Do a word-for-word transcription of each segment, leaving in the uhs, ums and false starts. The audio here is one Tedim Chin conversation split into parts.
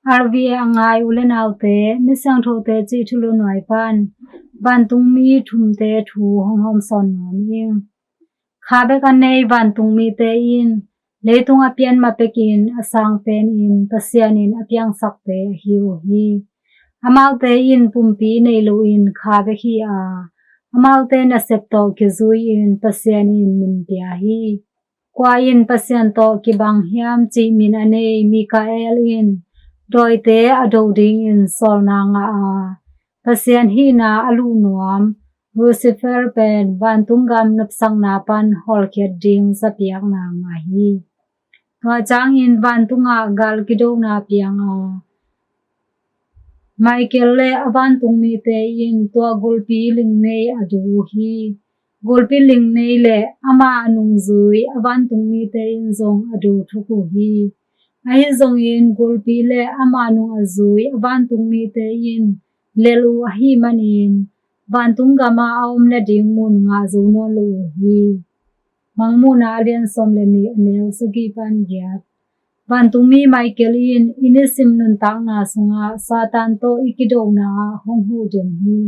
R V A a ngai u le naute, misiangthote cih thulu nuai pan vantungmi thumte thu hong hawmsawn nuam ing. Kha bek a nei vantungmite in leitung a pian ma pekin a sang penin Pasian in a piangsakte ahi uh hi. Amaute in pumpi nei loin kha bek hi a, amaute nasep tawh kizui-in Pasian in min pia hi. Kua in Pasian tawh kibang hiam cih min a nei Mikael in dawite a do dingin sawlna ngah a, Pasian hihna a luh nuam Lucifer pen vantung gam nopsakna pan hawlkhiat ding zapiakna ngah hi. Tua ciangin vantungah gal kidona piang a, Michael le a vantungmite in tua gulpi lingnei a du uh hi. Gulpi lingnei le amah a nungzui a vantungmite in zong a du thuk uh hi. Ahi zongin gulpi le amah nung a zui a vantungmite in lel uh ahih manin vantung gamah a om nading mun ngah zo nawn lo uh hi. Mangmuhna a lian sawm le nih, a neu sagih pan giat. Vantungmi Michael in i nisim nuntakna sungah Satan tawh i kidona ah hong huh den hi.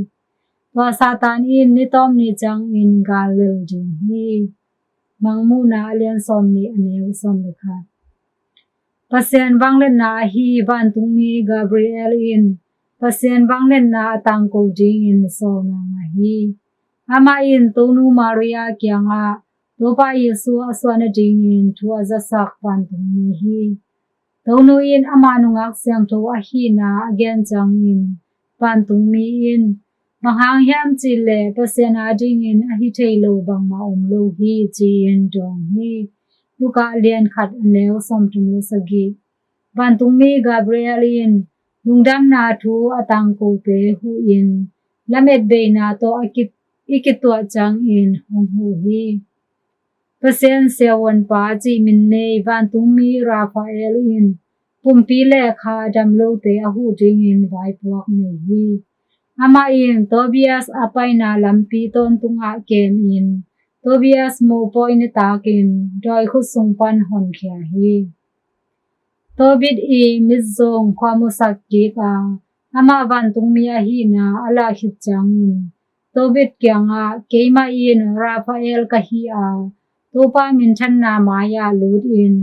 Tua Satan in ni tawp ni ciangin gal lel ding hi. Mangmuhna a lian sawm nih, a neu sawm le khat. Pasian vangliatna ahi vantungmi Gabriel in Pasian vangliatna a tangko dingin sawlna ngah hi. Amah in Tonu Maria kiangah Topa Jesu a suah nadingin thu a zasak vantungmi hi. Tonu in amah nungak siangtho ahihna a gen ciangin vantungmi in bang hang hiam cih leh Pasian adingin ahi thei lo bangmah om lo hi ci-in dawng hi. Luka a lian khat, a neu sawmthum le sagih. Vantungmi Gabriel in lungdamna thu a tangkote huhin lametbeina tawh a ki, i kituah ciangin hong huh hi. Pasian siavuanpa cih min nei vantungmi Raphael in pumpi le kha a dam lote a huh dingin vaipuak nei hi. Amah in Tobias a paina lampi tawntungah kemin Tobias mopawi nitakin dawi khut sung pan honkhia hi. Tobit i mitzong khuamusak kik a, amah vantungmi ahihna a lah khit ciangin Tobit kiangah, keimah in Raphael ka hi a, Topa minthanna mai-ah lutin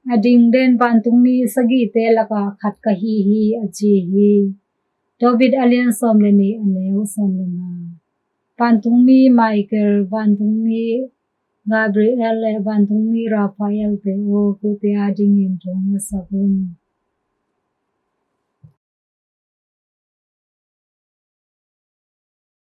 a dingden vantungmi sagihte lakah khat ka hi hi, a ci hi. Tobit a lian sawm le nih, a neu sawm le nga. Vantungmi Michael, vantungmi Gabriel le vantungmi Raphael te aw, kote adingin thong na sak un.